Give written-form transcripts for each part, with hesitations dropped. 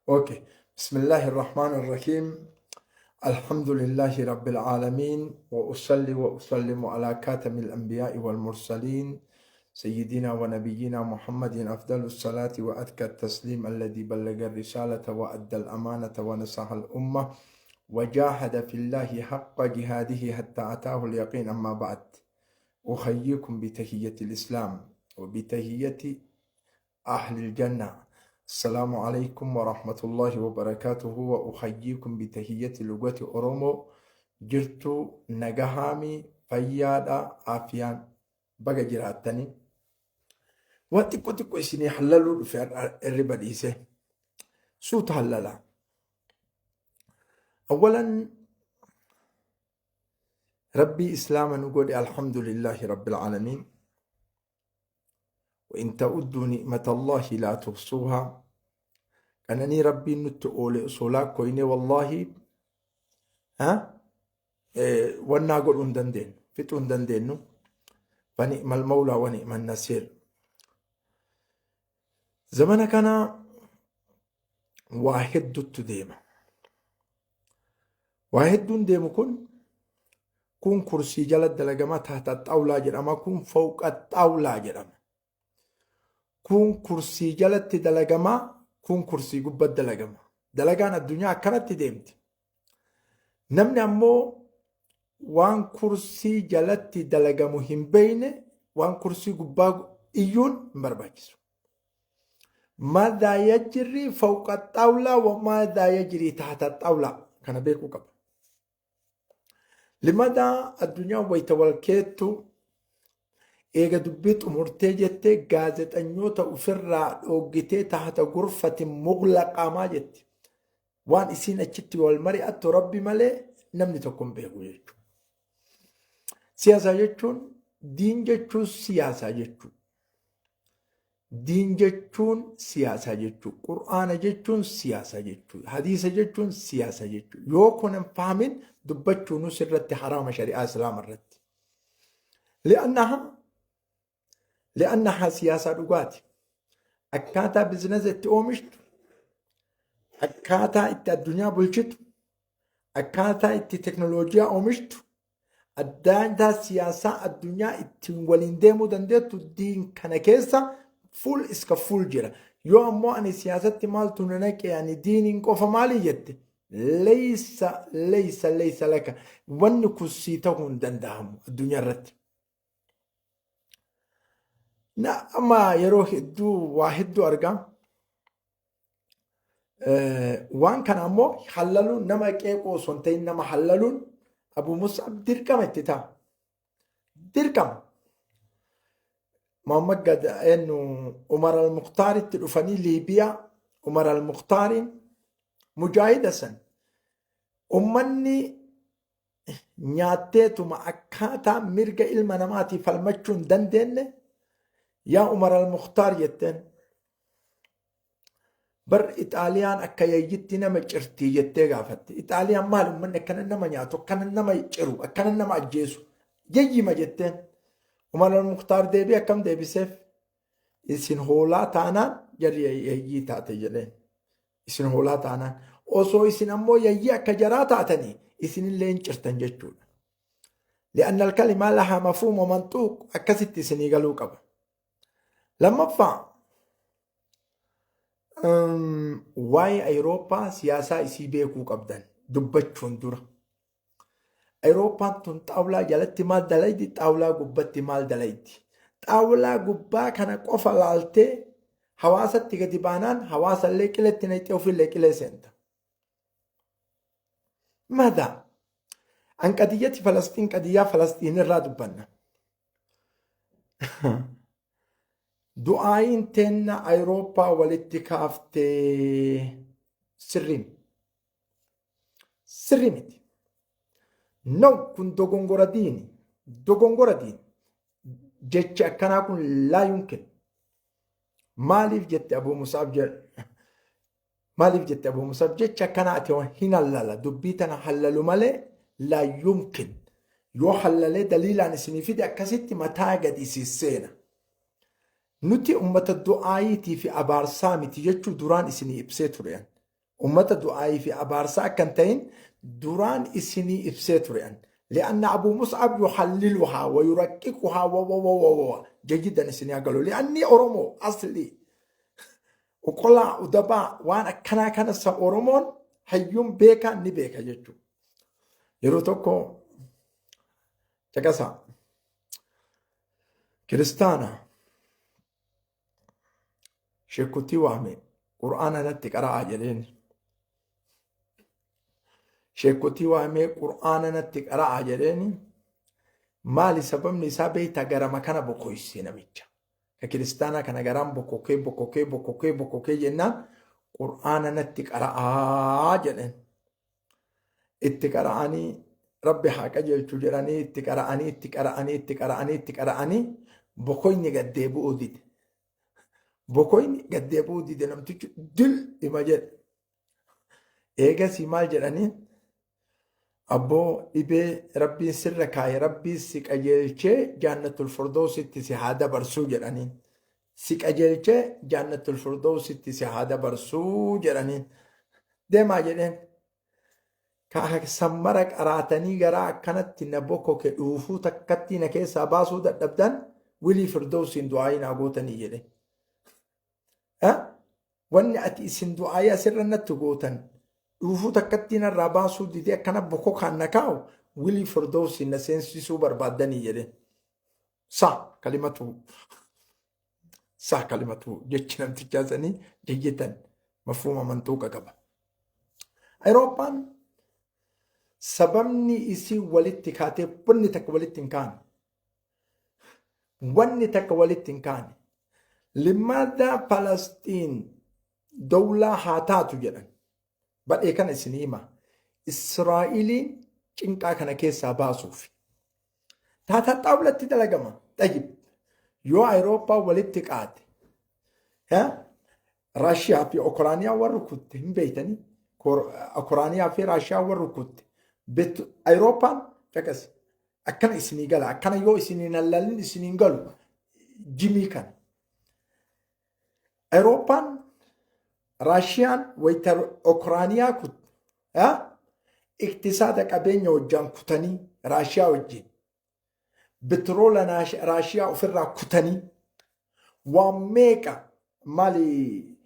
Okay. Bismillahi rahmaani rahiim. Alhamdulillahi rabbil aalamiin. Wa usalli wa usallimu alaa kaatamil anbiyaa'i wal mursaliin. سيدنا ونبينا محمد أفضل الصلاة وأزكى التسليم الذي بلغ الرسالة وأدى الأمانة ونصح الأمة وجاهد في الله حق جهاده حتى أتاه اليقين. أما بعد، أحييكم بتحية الإسلام وبتحية أهل الجنة. السلام عليكم ورحمة الله وبركاته. وأحييكم بتحية لغة أورومو. Jirtu, nagahaami, fayyaadha, aafiyaan baga jiraattanii. Waan xiqqoo xiqqoo isinii hallaluu dhufe irriba dhiise. Suuta hallalaa. Awwalan, Rabbii Islaama nu godhe, alhamdulillahi rabbil aalamiin. وإن تعدوا نعمة الله لا تحصوها. Qananii Rabbiin nutti oole osoo laakkoyne, wallaahi wannaa godhuu hin dandeenyu, fixuu hin dandeenyu. فنعم المولى ونعم النصير. Zamana kana waa hedduutu deema. Waa hedduun deemu kun kursii jala dalagama, تحت الطاولة jedhama, kun فوق الطاولة jedhama. Kun kursii jalatti dalagama, kun kursii gubbatti dalagama. Dalagaan addunyaa akkanatti deemti. Namni ammoo waan kursii jalatti dalagamu hin beeyne, waan kursii gubbaa iyyuun hin barbaachisu. ماذا يجري فوق الطاولة وماذا يجري تحت الطاولة kana beekuu qaba. لماذا addunyaan wayita wal keettu, eega dubbii xumurtee jettee, gaazexanyoota ofirraa dhooggitee تحت غرفة مغلقة maa jetti? Waan isiin achitti wal mari'attu Rabbi malee namni tokko hin beeku jechuudha. Siyaasaa jechuun, diin jechuun siyaasaa jechuudha. Diin jechuun siyaasaa jechuudha. Qur'aana jechuun siyaasaa jechuudha. Hadiisa jechuun siyaasa jechuudha. Yoo kun hin fahamin, dubbachuunus irratti haraama shari'aa Islaama irratti. لأنها siyaasaa dhugaati. Akkaataa business itti oomishtu, akkaataa itti addunyaa bulchitu, akkaataa itti teknooloojiyaa oomishtu, addaataa siyaasaa addunyaa ittiin waliin deemuu dandeettu diin kana keessa fuul iska fuul jira. Yoo ammoo ani siyaasatti maaltu na naqe, ani diiniin qofa maalii jette, ليس ليس ليس لك, wanni kun sii ta'uu hin danda'amu addunyaa irratti. Na amma yeroo hedduu waa hedduu argaa. Waan kana ammoo hallaluun, nama qeeqoo osoo hin ta'in nama hallaluun, Abu Mus'ab dirqama itti ta'a. Dirqama. Muhammad gad eenyu Umar al-Mukhtaaritti dhufanii, Liibiyaa Umar al-Mukhtaariin mujaahida san ummanni nyaatteetuma akkaataa mirga ilma namaatii falmachuu hin dandeenye. Yaa Umar al-Mukhtaar jetteen, bar Ixaaliyaan akka yayyitti nama cirtii jettee gaafatte. Ixaaliyaan maal ummanni akkana nama nyaatu, akkana nama ciru, akkana nama ajjeesu yayyima jetteen. Umar al-Mukhtaar deebii akkam deebiseef? Isin hoolaa taanaan jarri yayyii taate jedheen. Isin hoolaa taanaan, osoo isin ammoo yayyii akka jaraa taatanii, isinillee hin cirtan jechuudha. لأن الكلمة لها مفهوم ومنطوق, akkasitti isinii galuu qaba. Lammaffaa, waa'ee Awurooppaa siyaasaa isii beekuu qabdan dubbachuun dura. Awurooppaan tun xaawulaa jalatti maal dalaydi? Xaawulaa gubbatti maal dalaydi? Xaawulaa gubbaa kana qofa laaltee hawaasatti gadi baanaan, hawaasallee qiletti naqxee ofillee qilee seenta. ماذا؟ عن قضية فلسطين, قضية فلسطين irraa dubbanna. Du'aayin teenna Awurooppaa walitti kaaftee sirrii sirrii miti. No, kun dogongora diini. Dogongora diini. Jechi akkanaa kun لا يمكن. Maaliif jette Abuu Musaab jedhe? Maaliif jette Abuu Musaab, jecha akkanaa ati hin hallala, dubbii tana hallalu malee لا يمكن. Yoo hallalee daliilaan isinii fide, akkasitti mataa gadi sisseena. Nuti ummata du'aayiitii fi abaarsaa miti jechuu duraan isinii ibsee ture. Ummata du'aayii fi abaarsaa akka hin ta'in duraan isinii ibsee ture an. Li'anna Abuu Mus'ab yuhalliluhaa wa yuraqqiquhaa wa wa wa wa wa jayyidan isinii haa galu. Li'anni Oromoo aslii uqolaa udabaa waan akkanaa kana sa Oromoon hayyuun beekaa ni beeka jechuudha. Yeroo tokko caqasaa kiristaana sheekkutii waame qur'aana natti qara'aa jedheen. Sheekkutii waamee qur'aana natti qara'aa jedheen. Maali sababni isaa beektaa garama kana bokoyse namicha. Ka kiristaanaa kana garaan bokokee bokokee bokokee bokokee jennaan qur'aana natti qara'aa jedheen. Itti qara'anii rabbi haa qajeelchu jedhanii itti qara'anii itti qara'anii itti qara'anii itti qara'anii bokoyni gad deebi'uu dide. Bokoyni gad deebi'uu dide namtichi dil ima jedhe. Eegasii maal jedhanii abboo dhibee rabbiin sirra kaaye rabbiin si qajeelchee jaannatul firdawsitti si haa dabarsuu jedhaniin. Si qajeelchee jaannatul firdawsitti si haa dabarsuu jedhaniin. Deemaa jedheen. Ka sammara qaraatanii garaa akkanatti na bokoke dhuufuu takkattii na keessaa baasuu dadhabdan wilii firdawsiin du'aayii naa gootanii jedhe. Wanni ati isin du'aayii asirra natti gootan dhuufuu takkattii narraa baasuu didee akkana bokokaan na kaa'u wilii firdawsiin na seensisuu barbaaddanii jedhe. Sa kalimatu sa kalimatu jechi namtichaa sanii jayyitan mafhuuma mantuuqa qaba. Awurooppaan sababni isii walitti kaatee wanni takka walitti hin kaane. Wanni takka walitti hin kaane. Limaadhaa Falasxiin dawlaa haa taatu jedhan. Badhee kana isin hima. Israa'iliin cinqaa kana keessaa baasuuf. Taataa xaawulatti dalagama. Xayyib. Yoo Awurooppaa walitti qaate. Raashiyaa fi Okiraaniyaa warri kutte hin beektanii. Okiraaniyaa fi Raashiyaa warri kutte. Awurooppaan caqasi. Akkana isinii gala. Akkana yoo isinii hin isinii hin galu. Jimii kana. Awurooppaan Raashiyaan wayita Okiraaniyaa kutte. Iktisaada qabeenya wajjaan kutanii Raashiyaa wajjin. Bitiroola Raashiyaa ofirraa kutanii waan meeqa maali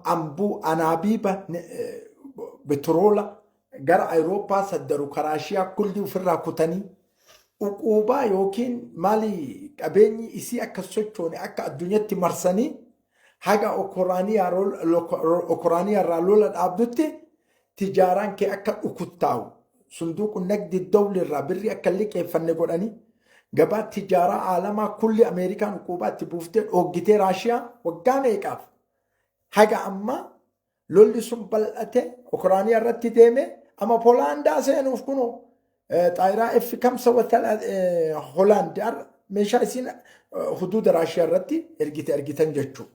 ambuu anaabiiba bitiroola gara Awurooppaa saddaru ka Raashiyaa kulli ofirraa kutanii uquubaa yookiin maali qabeenyi isii akka sochoone akka addunyatti marsanii haga Okiraaniyaa irraa lola dhaabdutti tijaaraan kee akka dhukuttaa'u sunduuqu nagdi dawli irraa birrii akka liqeeffanne godhanii gabaa tijaaraa aalamaa kulli Ameerikaan uquubaa itti buuftee dhooggitee Raashiyaa waggaa meeqaaf haga ammaa lolli sun bal'ate Okiraaniyaa irratti deeme amma Poolaandaa seenuuf kunoo xaayiraa F kamsa Hoolaand meeshaa isiin huduuda Raashiyaa irratti ergite ergitan jechuudha.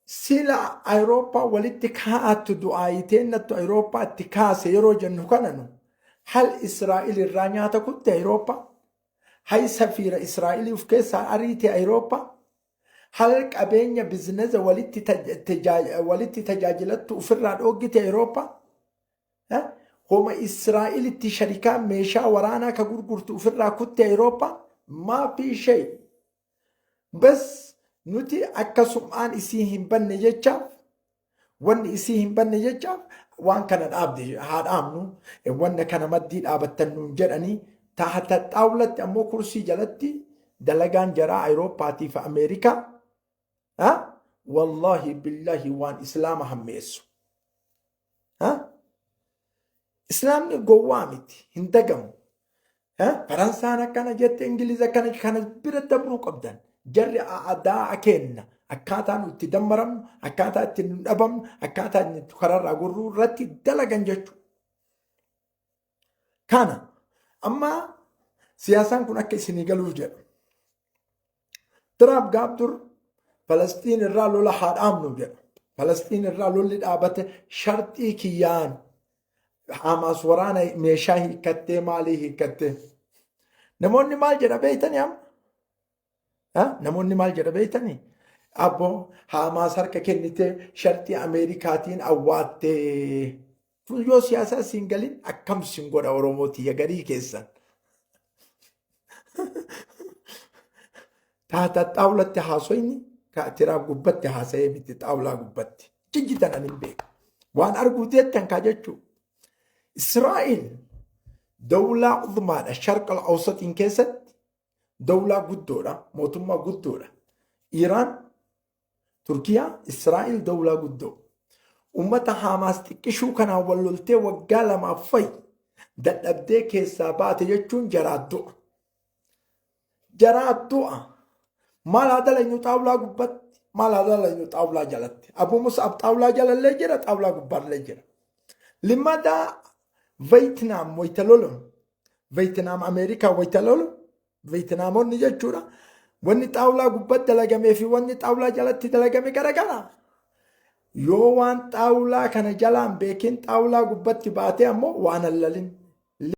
Sila Awurooppaa walitti kaa'attu du'aayitee nattu Awurooppaatti kaase yeroo jennu kana nu hal Israa'il irraa nyaata kutte Awurooppaa hay safiira Israa'ilii of keessaa ariite Awurooppaa hal qabeenya bizineza walitti tajaajilattu ofirraa dhooggite Awurooppaa homa Israa'ilitti sharikaa meeshaa waraanaa ka gurgurtu ofirraa kutte Awurooppaa maa fi shay. Bas nuti akka sum'aan isii hin banne jechaaf wanni isii hin banne jechaaf waan kana dhaabde haa dhaabnu wanna kana maddii dhaabattan nuun jedhanii taahata xaawulatti ammoo kursii jalatti dalagaan jaraa Awurooppaatii fi Ameerikaa wallaahi billaahi waan islaama hammeessu. Islaamni gowwaa miti hin dagamu. Faransaan akkana jette Ingiliz akkana kana bira dabruu qabdan. Jarri aadaa kenna. Akkaataa nu itti dammaramnu, akkaataa itti nu dhabamnu, akkaataa itti kararraa gurruu irratti dalagan jechuudha. Kana amma siyaasaan kun akka isinii galuuf jedha. Tiraamp gaaf dur Falasxiin irraa lola haa dhaabnu jedha. Falasxiin irraa lolli dhaabate sharxii kiyyaan Hamaas waraana meeshaa hiikkattee maalii hiikkattee. Namoonni maal jedha beektanii amma? Namoonni maal jedha beektanii? Abbo Haamaas harka kennitee sharxii Ameerikaatiin awwaattee. Kun yoo siyaasaa siin galin akkam sin godha Oromoo tiyya garii keessan. Taata xaawulatti haasoyni tiraa gubbatti haasa'ee miti xaawulaa gubbatti. Jijjitan ani hin beeku. Waan arguu teettan kaa jechuu. Israa'el dawlaa uzmaadha sharqal awsaxiin keessatti dawlaa guddoodha mootummaa guddoodha. Iraan, Turkiyaa, Israa'el dawlaa guddoo. Uummata Haamaas xiqqishuu kanaan wal loltee waggaa lamaaf fa'i dadhabdee keessaa baate jechuun jaraa du'a. Jaraa du'a. Maal haa dalagnu xaawulaa gubbatti, maal haa dalagnu xaawulaa jalatti. Abuu Mus'ab xaawulaa jalallee jira, xaawulaa gubballee jira. Limadaa Veeyitinaam wayita lolu, Veeyitinaam Ameerikaa wayita lolu, Veeyitinaamonni jechuudha. Wanni xaawulaa gubbatti dalagamee fi wanni xaawulaa jalatti dalagame garagara. Yoo waan xaawulaa kana jalaan beekin xaawulaa gubbatti baatee ammoo waan hallalin.